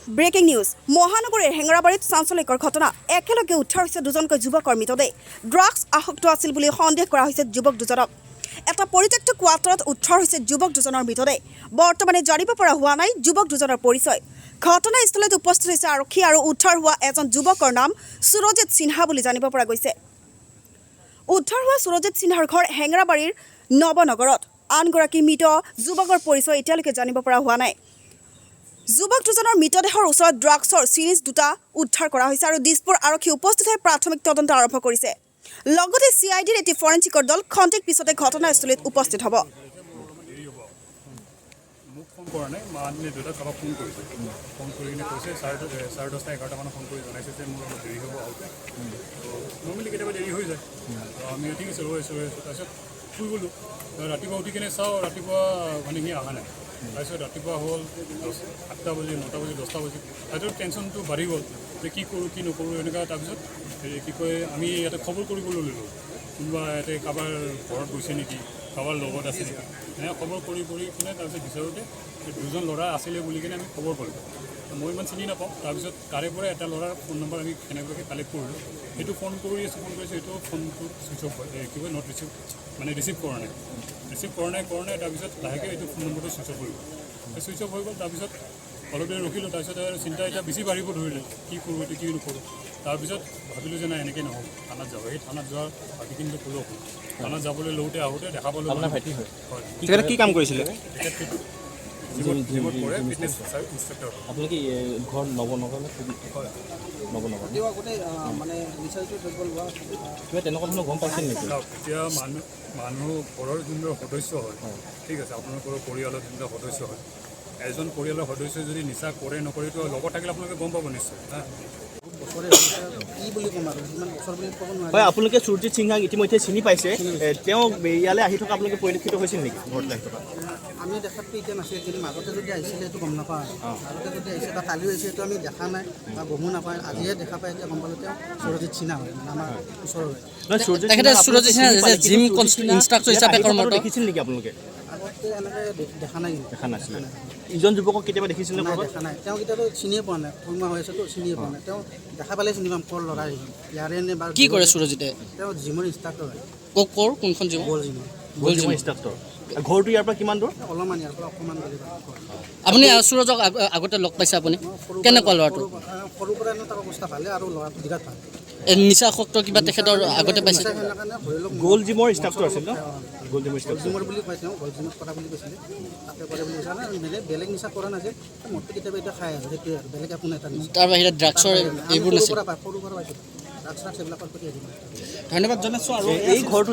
Breaking news. মহানগৰীৰ হেঙেৰাবাৰীত চাঞ্চল্যকৰ ঘটনা। একেলগে উদ্ধাৰ হৈছে দুজনকৈ যুৱকৰ মৃতদেহ। ড্ৰাগছ আসক্ত আছিল বুলি সন্দেহ কৰা হৈছে যুৱক দুজনক। এটা পৰিত্যক্ত কোৱাৰ্টাৰত উদ্ধাৰ হৈছে যুৱক দুজনৰ মৃতদেহ। বৰ্তমানে জানিব পৰা হোৱা নাই যুৱক দুজনৰ পৰিচয়। ঘটনাস্থলীত উপস্থিত হৈছে আৰক্ষী আৰু উদ্ধাৰ হোৱা এজন যুৱকৰ নাম সুৰজিত সিনহা বুলি জানিব পৰা গৈছে। উদ্ধাৰ হোৱা সুৰজিত সিনহাৰ ঘৰ হেঙেৰাবাৰীৰ নৱনগৰত। আনগৰাকী মৃত যুৱকৰ পৰিচয় এতিয়ালৈকে জানিব পৰা হোৱা নাই। যুৱক দুজনৰ মৃতদেহৰ ওচৰত ড্ৰাগছৰ চিৰিঞ্জ দুটা উদ্ধাৰ কৰা হৈছে আৰু দিছপুৰ আৰক্ষী উপস্থিত হৈ প্ৰাথমিক তদন্ত আৰম্ভ কৰিছে। লগতে চি I ডিৰ এটি ফৰেঞ্চিকৰ দল খন্তেক পিছতে ঘটনাস্থলীত উপস্থিত হ'ব। দেৰি হ'ব। মোক ফোন কৰা নাই, মা নে দেউতাক কাৰোবাক ফোন কৰিছে। ফোন কৰি কিনে কৈছে, 10:30, 11টামানত ফোন কৰি জনাইছে যে মোৰ অলপ দেৰি হ'ব আহোঁতে। তো নৰ্মেলি কেতিয়াবা দেৰি হৈ যায়। তো আমি ঠিক আছে, ৰৈ আছোঁ, ৰৈ আছোঁ। তাৰপিছত শুই গ'লোঁ। ৰাতিপুৱা উঠি কিনে চাওঁ, ৰাতিপুৱা মানে সি অহা নাই। তাৰপিছত ৰাতিপুৱা হ'ল 8টা বাজি, 9টা বাজি, 10টা বাজি। তাৰপিছত টেনশ্যনটো বাঢ়ি গ'ল যে কি কৰোঁ, কি নকৰোঁ এনেকুৱা। তাৰপিছত হেৰি কি কয়, আমি ইয়াতে খবৰ কৰিবলৈ ল'লোঁ, কোনোবা ইয়াতে কাৰোবাৰ ঘৰত গৈছে নেকি, কাৰোবাৰ লগত আছে নেকি, এনেকৈ খবৰ কৰি কৰি কিনে তাৰপিছত বিচাৰোঁতে এই দুজন ল'ৰা আছিলে বুলি কিনে আমি খবৰ পালোঁ। তো মই ইমান চিনি নাপাওঁ। তাৰপিছত তাৰে পৰা এটা ল'ৰাৰ ফোন নম্বৰ আমি কেনেবাকৈ কালেক্ট কৰিলোঁ। সেইটো ফোন কৰি আছোঁ, ফোন কৰিছোঁ, সেইটো ফোনটো ছুইচ অফ হয়, কি কয়, not receive, মানে ৰিচিভ কৰা নাই, ৰিচিভ কৰা নাই, কৰা নাই। তাৰপিছত লাহেকৈ এইটো ফোন নম্বৰটো ছুইচ অফ হৈ গ'ল। ছুইচ অফ হৈ গ'ল। তাৰপিছত অলপ দেৰি ৰখিলোঁ। তাৰপিছত আৰু চিন্তা এতিয়া বেছি বাঢ়িব ধৰিলে, কি কৰোঁ এতিয়া, কি নকৰোঁ। তাৰপিছত ভাবিলোঁ যে নাই, এনেকৈ নহ'ব, থানাত যাব। সেই থানাত যোৱাৰ বাকীখিনিতো ক'লোঁ আপোনাক। থানাত যাবলৈ লওঁতে আহোঁতে দেখা পালোঁ। আপোনাৰ ভাইটি হয়? হয়। তেখেতে কি কাম কৰিছিলে? তেখেত জিমত কৰে, ফিটনেছ ইনষ্ট্ৰাক্টৰ। আপুনি কি ঘৰ নৱনগৰ নে? হয়। নৱনগৰ। তেওঁ আগতে মানে নিচাজাতীয় দ্ৰব্য লোৱা কিবা তেনেকুৱা ধৰণৰ গম পাইছিল নেকি? চাওক, এতিয়া মানুহ মানুহ ঘৰৰ যোনবিলাক সদস্য হয়, ঠিক আছে, আপোনালোকৰ পৰিয়ালত যোনবিলাক সদস্য হয়, এজন পৰিয়ালৰ সদস্যই যদি নিচা কৰে নকৰে, এইটো লগত থাকিলে আপোনালোকে গম পাব নিশ্চয়, হা। বছৰে হৈছে, কি বুলি ক'ম আৰু, ইমান বছৰ বুলি ক'ব নোৱাৰি। হয়, আপোনালোকে সুৰজিৎ সিংহাক ইতিমধ্যে চিনি পাইছে। তেওঁ ইয়ালৈ আহি থকা আপোনালোকে পৰিলক্ষিত হৈছিল নেকি, ঘৰলৈ আহি থকা? আমি দেখাততো এতিয়া নাছিল, কিন্তু মাজতে যদি আহিছিলে সেইটো গম নাপাওঁ আৰু। মাজতে যদি আহিছে বা কালিও আহিছে, সেইটো আমি দেখা নাই বা গমো নাপাওঁ। আজিহে দেখা পাই এতিয়া গম পালোঁ তেওঁ সুৰজিৎ সিনহা হয়, মানে আমাৰ ওচৰৰ হয়। নহয়, সুৰজিৎ তেখেতে সিনহাক সুৰজিৎ আপোনালোকে সিনহা চিনি যে পালে, কিন্তু জিম সুৰজিৎ সিনহা ইনষ্ট্ৰাক্টৰ ইয়াত হিচাপে আহি থকাটো কৰ্মৰত। দেখিছিল নেকি আপোনালোকে? আগতে এনেকৈ দেখা নাই কিন্তু। দেখা নাছিলে। ইজন যুৱকক কেতিয়াবা দেখিছিল নে নাই। ক'ৰবাত? দেখা নাই। তেওঁ কেতিয়াতো চিনিয়ে পোৱা নাই, খুৰমা হৈ আছেতো, চিনিয়ে পোৱা নাই। তেওঁ দেখা পালে চিনি পাম ক'ৰ ল'ৰা সি, ইয়াৰে নে বা কি কৰে সুৰজিতে? তেওঁ জিমৰ ইনষ্ট্ৰাক্টৰ হয়। ক'ৰ, কোনখন জিম? গ'ল্ড জিমৰ। গ'ল্ড জিমৰ জিম। ইনষ্ট্ৰাক্টৰ। ঘৰটো ইয়াৰ পৰা কিমান দূৰ? অলপমান ইয়াৰ পৰা অকণমান বুলি কয়। আপুনি সুৰজক আগতে লগ পাইছে আপুনি? মই সৰুৰ কেনেকুৱা পৰা- ল'ৰাটো? সৰুৰ পৰা এনেও তাৰ অৱস্থা ভালে আৰু ল'ৰাটো বিৰাট ভাল। নিচাসক্ত কিবা তেখেতৰ আগতে পাইছে? নিচা সেনেকা ধৰি লওক। গ'ল্ড জিমৰ ইনষ্ট্ৰাক্টৰ আছিল ন? গ'ল্ড জিমৰ গ'ল্ড ইনষ্ট্ৰাক্টৰ। জিমৰ বুলি কয় তেওঁ, গ'ল্ড জিমত কৰা বুলি কৈছিলে, তাতে কৰে বুলি কৈছে। আৰু বেলেগ বেলেগ নিচা কৰা নাছিল। মদটো কেতিয়াবা এতিয়া খাই আৰু সেইটোৱে আৰু বেলেগ একো নাই তাৰ নিচা। তাৰ বাহিৰে ড্ৰাগছৰ আমি এইবোৰ সৰুৰ নাছিল? পৰা পাই, সৰুৰ পৰা পাইছোঁ। ড্ৰাগছ চাগ্স এইবিলাকৰ প্ৰতি হেৰি নাই। ধন্যবাদ জনাইছোঁ আৰু এই ঘৰটো